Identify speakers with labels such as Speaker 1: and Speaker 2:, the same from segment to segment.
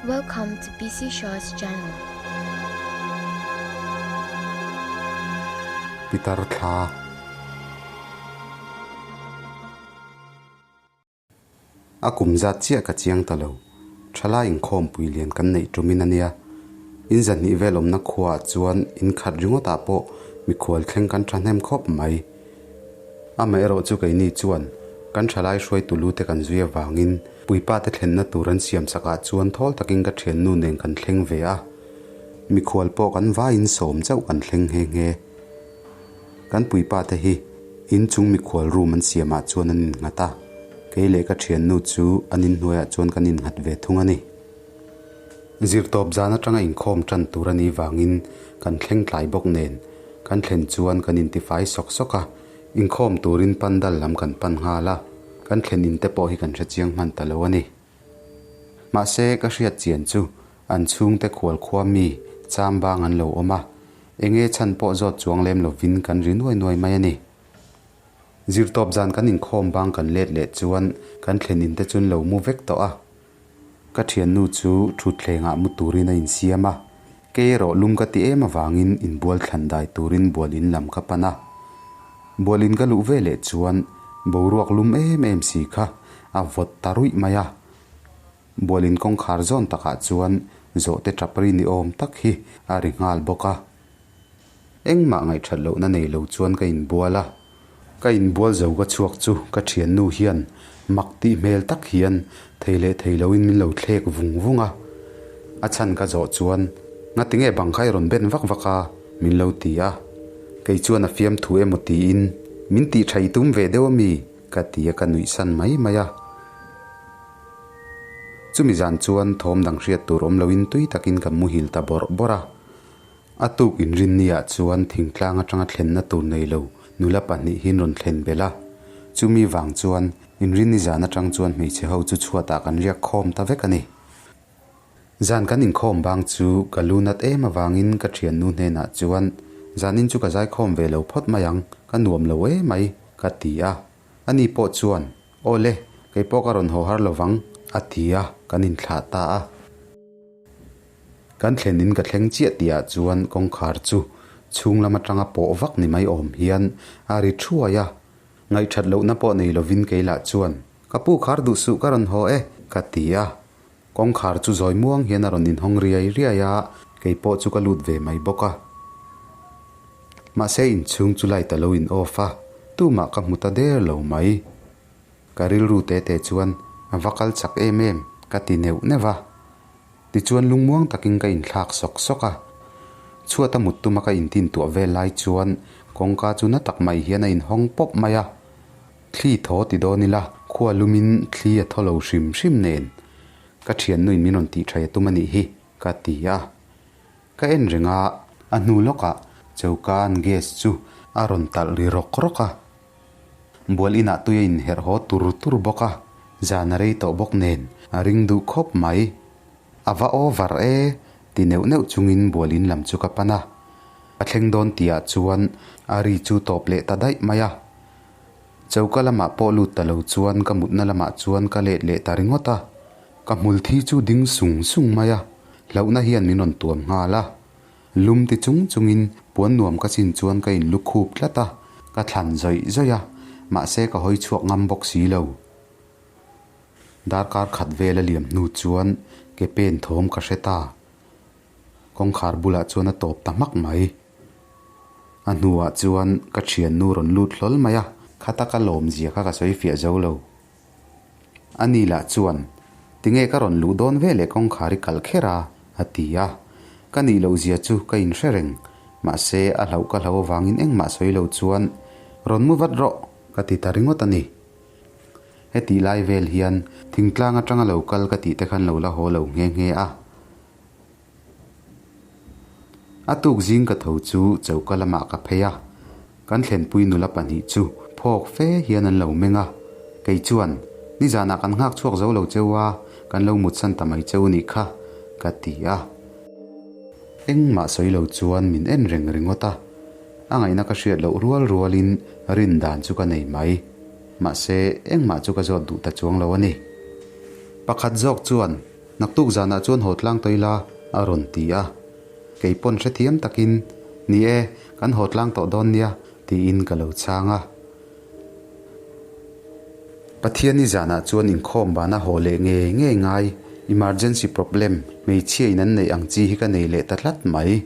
Speaker 1: Welcome to PC Shaw's channel.
Speaker 2: Pitar thla. A kum zat chiah ka chiang ta lo. Thalai inkhawmpui lian kan neih tumin a nia. In zahnih vel awmna khuaah chuan in khat ringawtah pawh mikhual thleng kan thahnem khawp mai. Amaherawh chu keini chuan kan thalai hruaitu lu te kan zui avangin puipa te thlenna tur an siam sakah chuan thawl takin ka thiannu nen kan thleng ve a, mikhual pawh kan vaiin sawm chauh kan thleng nghe nghe. Kan puipa te hi inchung mikhual room an siamah chuan an innghat a, kei leh ka thiannu chu an inhnuaiah chuan kan innghat ve thung a ni. Zirtawp zan atanga inkhawm tan tur a nih vangin kan thleng tlai bawk nen kan thlen chuan kan intifai sawk sawk a, inkhawm turin pandal lam kan pan nghal a, kan thlen in te pawh hi kan hre chiang hman ta lo a ni. Mahse ka hriat chian chu an chhungte khual khua mi cham bang an lo awm a, enge chhan pawh zawt chuang lem lovin kan ri nuai nuai mai a ni. Zirtawp zan kan inkhawm bang kan let leh chuan kan thlen in te chu an lo mu vek tawh a. Ka thiannu chu thutthlengah mu turin a insiam a, kei erawh lum ka ti em avangin inbual thlan dai turin bual in lam ka pan a. Bual in ka luh ve leh chuan boruak lum em em si kha a vawt ta ruih mai a. Bual in kawngkhar zawn takah chuan zawhte tap ri ni awm tak hi a ri nghal bawk a. Engmah ngaihthat lohna nei lo chuan ka inbual a. Ka inbual zo ka chhuak chu ka thiannu hian mak tih hmel tak hian thei leh thei loin min lo thlek vung vung a. A chhan ka zawh chuan ngati nge bang kha i rawn ben vak vak a min lo ti a. Kei chuan a fiamthu emaw tiin min tih tha i tum ve deuh a mi ka ti a ka nuih san mai mai a. Chumi zan chuan thawm dang hriat tur awm loin tui takin ka muhil ta bawrh bawrh a. A tuk inrinniah chuan thingtlang atanga thlenna tur nei lo nula pahnihin rawn thlen belh a. Chumi vang chuan inrinni zan atang chuan hmeichhe ho chu chhuatah kan riak khawm ta vek a ni. Zan kan inkhawm bang chu ka lu nat em avangin ka thiannu hnenah chuan zanin chu ka zaikhawm ve lo phawt mai ang, ka nuam lo e mai, ka ti a. Ani pawh chuan, Aw le, kei pawh ka rawn haw har lovang, a ti a, kan inthlah ta a. Kan thlen in ka thleng chiah tih ah chuan kawngkhar chu chhung lam atanga pawh vak ni mai awm hian a ri thuai a, ngaihthat lohna pawh nei lovin kei lah chuan ka pu khar duh suh ka rawn haw e ka ti a, kawngkhar chu zawi muang hian a rawn inhawng riai riai a, kei pawh chu ka lut ve mai bawk a. Mahse inchhung chu light a lo in off a, tumah ka hmu ta der lo mai. Ka rilru te te chuan a va kal chak em em ka ti neuh neuh a. Tichuan lungmuang takin ka inthlak sawk sawk a. Chhuat a mut tuma ka intintuah vel lai chuan kawngka chu na tak mai hian a inhawng pawp mai a. Thli thaw ti dawn ila khua lumin thli a thaw lo hrim hrim nen ka thiannuin min rawn tih thaih a tum a nih hi ka ti a. Ka en reng a, a hnu lawkah choka-an gas chu a rawn talh ri rawk rawk a. Bual inah tui a inherh haw tur tur bawk a, zan a rei tawh bawk nen a ring duh khawp mai. A va over e ti neuh neuh chungin bual in lam chu ka pan a. Ka thleng dawn tihah chuan a ri chu tawp leh ta daih mai a. Choka lamah pawh lut ta lo chuan ka mutna lamah chuan ka let leh ta ringawt a. Ka hmul thi chu ding sung sung mai a, hlauhna hian min rawn tuam nghal a. Lum ti chung chungin puan nuam ka chin chuan ka inlu khup tlat a, ka thlan zawih zawih a, mahse ka hawi chhuak ngam bawk si lo. Darkar khat vel a liam hnu chuan ke pen thawm ka hre ta. Kawngkhar bulah chuan a tawp ta hmak mai. A hnuah chuan ka thiannu rawn lut hlawl mai a, khata ka lawmzia kha ka sawi fiah zo lo. Ani lah chuan, Tinge ka rawn luh dawn ve leh kawngkhar i kalh kher a? a ti a. Ka nih loh zia chu ka inhre reng. Mahse, a hlauh ka hlauh avangin engmah sawi lo chuan, Rawn mu vat rawh! ka ti ta ringawt a ni. Hetih lai vel hian thingtlang atanga lo kal ka tih te khan lo la haw lo nghe nghe a. A tuk zing ka tho chu choka lamah ka phei a, kan thlenpui nula pahnih chu phawk fe hian an lo meng a, kei chuan nizanah kan nghak chhuak zo lo cheu a, kan lo mutsan ta mai cheu nih kha, ka ti a. Engmah sawi lo chuan min en reng ringawt a, a ngaihna ka hriat loh rual rualin rin dan chu ka nei mai. Mahse, engmah chu ka zawt duh ta chuang lo a ni. Pakhat zawk chuan. Naktuk zanah chuan haw tlang tawh ila, a rawn ti a. Kei pawn hrethiam takin, Ni e, kan haw tlang tawh dawn nia, tiin ka lo chhang a. Pathiani zanah chuan inkhawm bana haw leh ngei ngei ngai, emergency problem, hmeichhia in an neih ang chi hi ka nei leh ta tlat mai.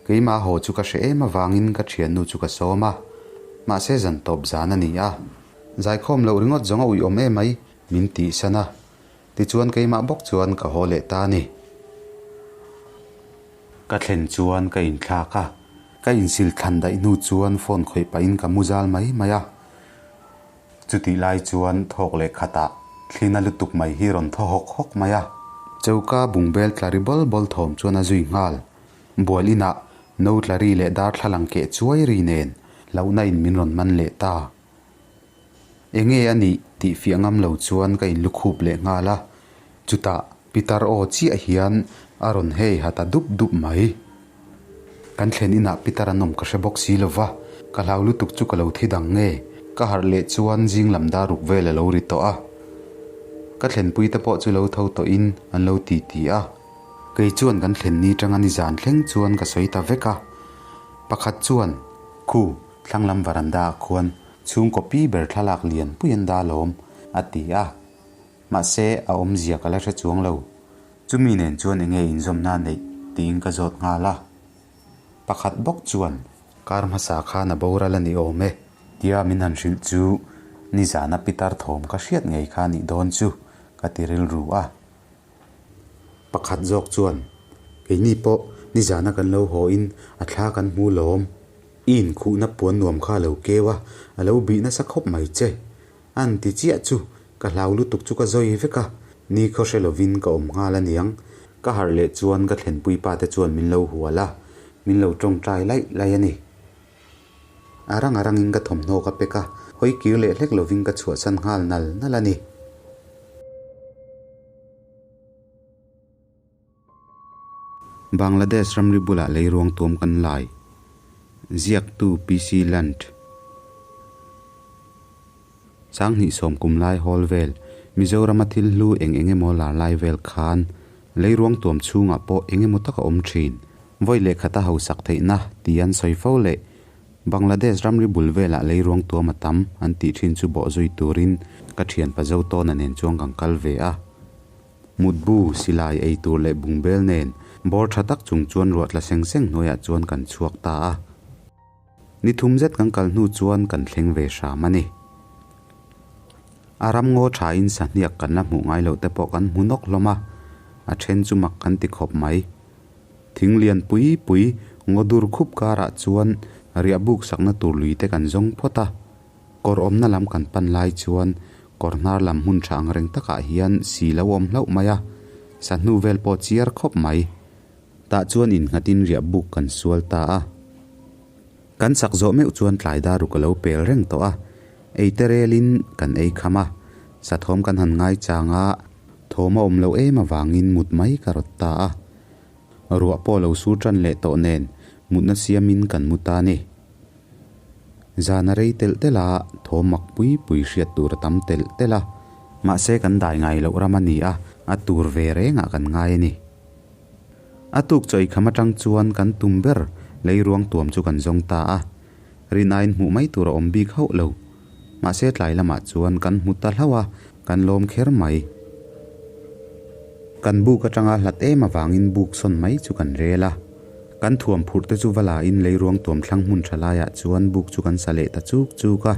Speaker 2: Keimah haw chu ka hre em avangin ka thiannu chu ka sawm a, mahse zan tawp zan a ni a. Zaikhawm loh ringawt zawng a uiawm emai min tihsan a, tichuan keimah bawk chuan ka haw leh ta a ni. Ka thlen chuan ka inthlak a, ka insil thlan daih hnu chuan phone khawih pahin ka mu zal mai mai a. Chutih lai chuan thawk leh khatah thlina lutuk mai hi rawn thaw hawk hawk mai a. Choka bungbel tla ri bawl bawl thawm chuan a zui nghal. Bual inah no tla ri leh darthlalang keh chuai ri nen hlauhna in min rawn man leh ta. Enge a nih tih fiah ngam lo chuan ka inlukhup leh nghal a. Chutah Pitar aw chiah hian a rawn hei ha ta dup dup mai. Kan thlen inah Pitar an awm ka hre bawk si lo va, ka hlau lutuk chu ka lo thi dang nge. Ka harh leh chuan zing lam dar ruk vel a lo ri tawh a. Ka thlenpui te pawh chu lo tho tawhin an lo ti ti a. Kei chuan kan thlen ni tanga nizan thleng chuan ka sawi ta vek a. Pakhat chuan, Khu, thlang lam varanda ah khuan chhungkaw pi ber thlalak lian pui an dah alawm, a ti a. Mahse, a awmzia ka la hre chuang lo. Chumi nen chuan enge inzawmna neih tiin ka zawt nghal a. Pakhat bawk chuan, Kar hmasa khan a boral a ni awm e. Tia min han hrilh chu nizana pitar thawm ka hriat ngei kha nih dawn chu ka ti rilru a. Pakhat zawk chuan, Keini pawh nizana kan lo haw in a thla kan hmu lawm. I inkhuhna puan nuam kha a lo keu a, a lo bih nasa khawp mai che. An ti chiah chu ka hlau lutuk chu ka zawi vek a, ni khaw hre lovin ka awm nghal a niang. Ka harh leh chuan ka thlenpui pa te chuan min lo hual a, min lo tawngtai laih laih a ni. A rang a rangin ka thawmhnaw ka pek a, hawi kir leh hlek lovin ka chhuahsan nghal nal nal a ni. Bangladesh ramri bulah lei ruang tuam kan lai. Ziaktu PC Land. Sanghnih sawm kum lai hawl vel, Mizorama thil hlu eng eng emaw lar lai vel khan lei ruang tuam chhungah pawh eng emaw tak a awm thin. Vawi lehkhata hausak theihna ti an sawi fo leh Bangladesh ramri bul velah lei ruang tuam a tam an tih thin chu bawhzui turin ka thianpa Zotawna nen chuan kan kal ve a. Mutbu, silai ei tur leh bungbel nen bawr tha tak chung chuan ruah tla seng seng hnuaiah chuan kan chhuak ta a. Ni thum zet kan kal hnu chuan kan thleng ve hram a ni. A ram ngaw thain sahniak kan la hmuh ngai loh te pawh kan hmu nawk hlawm a, a then chu mak kan ti khawp mai. Thing lian pui pui ngaw dur khup karah chuan riah buk sakna tur lui te kan zawng phawt a. Kawr awmna lam kan pan lai chuan kawr hnar lam hmun tha ang reng takah hian si lo awm hlauh mai a, sahnu vel pawh chiar khawp mai. Tah chuan innghatin riah buk kan sual ta a. Kan sak zawh meuh chuan tlai dar ruk a lo pel reng tawh a, ei te relin kan ei kham a, sathawm kan han ngai chang a, thawm a awm loh em avangin mut mai ka rawt ta a. Ruah pawh lo sur tan leh tawh nen mutna siamin kan mu ta a ni. Zan a rei telh telh a, thaw mak pui pui hriat tur a tam telh telh a. Mahse kan dai ngai loh ram a ni a, a tur ve rengah kan ngai a ni. A tuk chaw ikham atang chuan kan tum ber lei ruang tuam chu kan zawng ta a. Rinaiin hmuh mai tur a awm bik hauh lo. Mahse tlai lamah chuan kan hmu ta hlauh a, kan lawm kher mai. Kan buk atanga hlat em avangin buk sawn mai chu kan rel a. Kan thuam phurh te chu va la in lei ruang tuam thlang hmun tha laiah chuan buk chu kan sa leh ta chuk chuk a,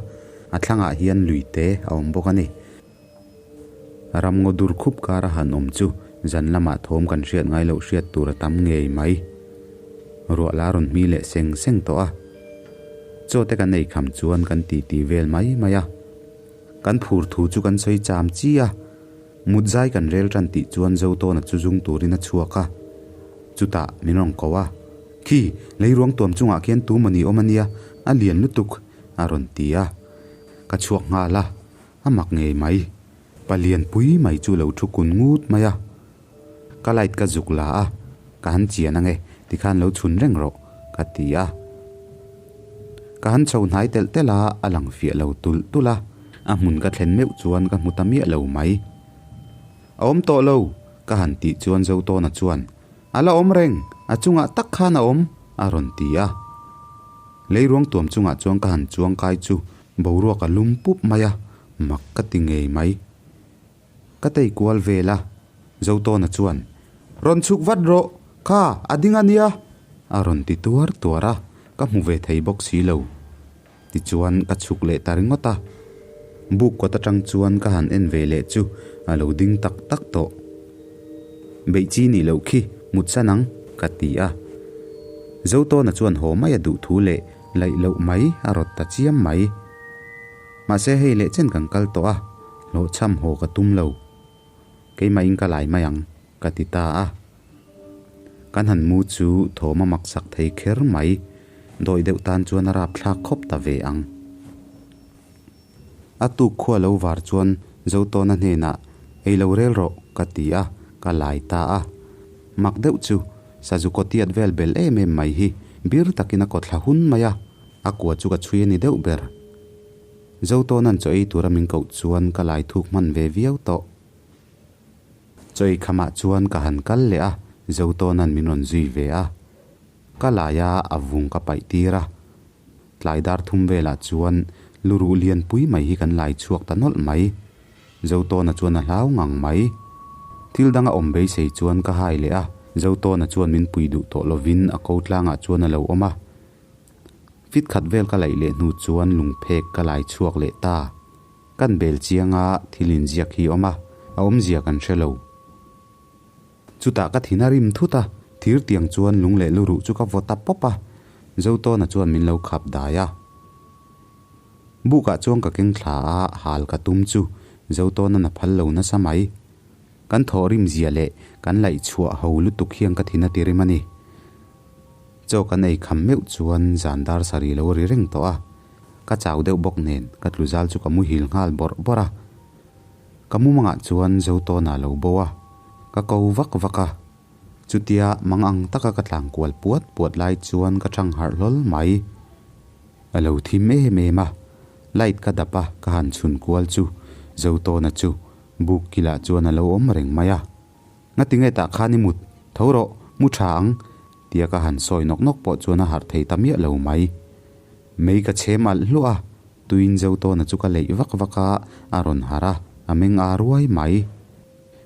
Speaker 2: a thlangah hian lui te a awm bawk a ni. Ram ngaw dur khup kar a han awm chu zan lamah thawm kan hriat ngai loh hriat tur a tam ngei mai. Ruah la rawn hmi leh seng seng tawh a. Chaw te kan ei kham chuan kan ti ti vel mai mai a. Kan phur thu chu kan sawi cham chi a. Mut zai kan rel tan tih chuan Zotawna chu zung turin a chhuak a. Chutah min rawn ko a, Khi, lei ruang tuam chungah khian tu mawni awm a nia, a lian lutuk, a rawn ti a. Ka chhuak nghal a, a mak ngei mai. Pa lian pui mai chu lo thu kun ngut mai a. Ka light ka zuk la a, ka han chian ange, tikhan lo chhun reng rawh, ka ti a. Ka han chho hnai telh telh a, a lang fiah lo tulh tulh a, a hmun ka thlen meuh chuan ka hmu ta miah lo mai. A awm tawh lo! Ka han tih chuan Zotawna chuan, A la awm reng, a chungah tak khan a awm, a rawn ti a. Leiruang tuam chungah chuan ka han chuang kai chu boruak a lum pup mai a, mak ka ti ngei mai. Ka tei kual vel a, Zotawna chuan, Rawn chhuk vat rawh, kha a ding a nia, a rawn ti tuar tuar a, ka hmu ve thei bawk si lo. Tichuan ka chhuk leh ta ringawt a, buk kawt atang chuan ka han en ve leh chu a lo ding tak tak tawh. Beih chi nih loh khi mut san ang, ka ti a. Zotawna chuan haw mai a duh thu leh laih loh mai a rawt ta chiam mai. Mahse hei leh chen kan kal tawh a, hlawhchham haw ka tum lo. Keimahin ka lai mai ang, ka ti ta a. Kan han mu chu thawm a mak sak thei kher mai, dawih deuh tan chuan a rapthlak khawp ta ve ang. A tuk khua lo var chuan Zotawna hnenah, Ei lo rel rawh, ka ti a, ka lai ta a. Mak deuh chu, sazu kawtiat vel bel em em mai hi bir takin a kawthla hun mai a, a kua chu ka chhui a ni deuh ber. Zotawna'n chaw ei tura min koh chuan ka lai thuk hman ve viau tawh. Chawi khamah chuan ka han kal leh a, Zotawna'n min rawn zui ve a. Ka laia a vung ka paih tir a. Tlai dar thum velah chuan luruh lianpui mai hi kan lai chhuak ta nawlh mai. Zotawna chuan a hlau ngang mai. Thil dang a awm beisei chuan ka hai leh a, Zotawna chuan min pui duh tawh lovin a ko tlangah chuan a lo awm a. Fit khat vel ka laih leh hnu chuan lungphek ka lai chhuak leh ta. Kan bel chianga thil inziak hi awm a, a awmzia kan hre lo. Chutah ka thin a rim thut a, thir tiang chuan lung leh luruh chu ka vaw ta pawp a, Zotawna chuan min lo khap dai a. Bukah chuan ka keng thla a, hal ka tum chu Zotawna'n a phal lo nasa mai. Kan thawh rim zia leh kan laih chhuah ho lutuk hian ka thin a ti rim a ni. Chaw kan ei kham meuh chuan zan dar sarih lo ri reng tawh a, Ka chau deuh bawk nen ka tlu zal chu ka muhil nghal bawrh bawrh a. Ka mumangah chuan Zotawna lo bo a, ka ko vak vak a. Chutia mang ang taka ka tlang kual puat puat lai chuan ka chang harh hlawl mai. A lo thim em em a, light ka dap a ka han chhun kual chu Zotawna chu buk kilah chuan a lo awm reng mai a. Ngatinge tah khan i mut, tho rawh, mu tha ang, tia ka han sawi nawk nawk pawh chuan a harh thei ta miah lo mai. Mei ka chhem alh hluah a, tuin Zotawna chu ka leih vak vak a, a rawn harh a, a meng a ruai mai.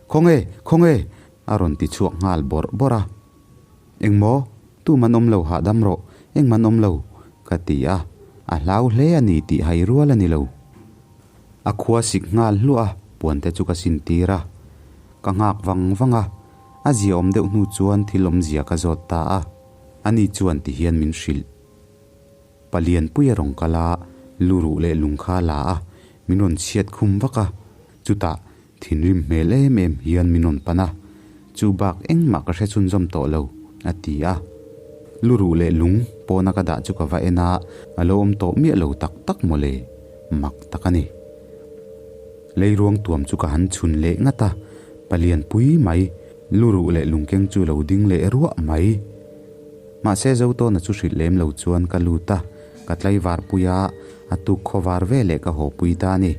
Speaker 2: Khawnge, khawnge! a rawn ti chhuak nghal bawrh bawrh a. Engmaw? Tu man awm lo hahdam rawh, eng man awm lo? ka ti a, a hlau hle a ni tih hai rual a ni lo. A khua sik nghal hluah a, puan te chu ka sin tir a. Ka nghak vang vang a, a zia awm deuh hnu chuan thil awmzia ka zawt ta a, ani chuan ti hian min hrilh. Palianpuia rawn kal a, lu ruh leh lung kha la a, min rawn chhiat khum vak a, chutah thinrim hmel em em hian min rawn pan a, chu bak engmah ka hre chhunzawm tawh lo, a ti a. Lu ruh leh lung pawna ka dah chu ka va en a, a lo awm tawh miah lo tak tak mawle, mak tak a ni. Leiruang tuam chu ka han chhun leh ngat a, palianpui mai, lu ruh leh lungkeng chu lo ding leh ruah mai. Mahse Zotawna chu hrilh lem lo chuan ka lut a, ka tlaivar pui a, a tuk khawvar ve leh ka haw pui ta a ni.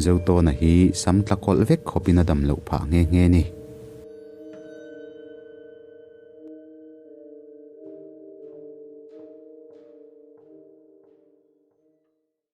Speaker 2: Zotawna hi sam tla kawlh vek khawpin a dam loh phah nghe nghe ni.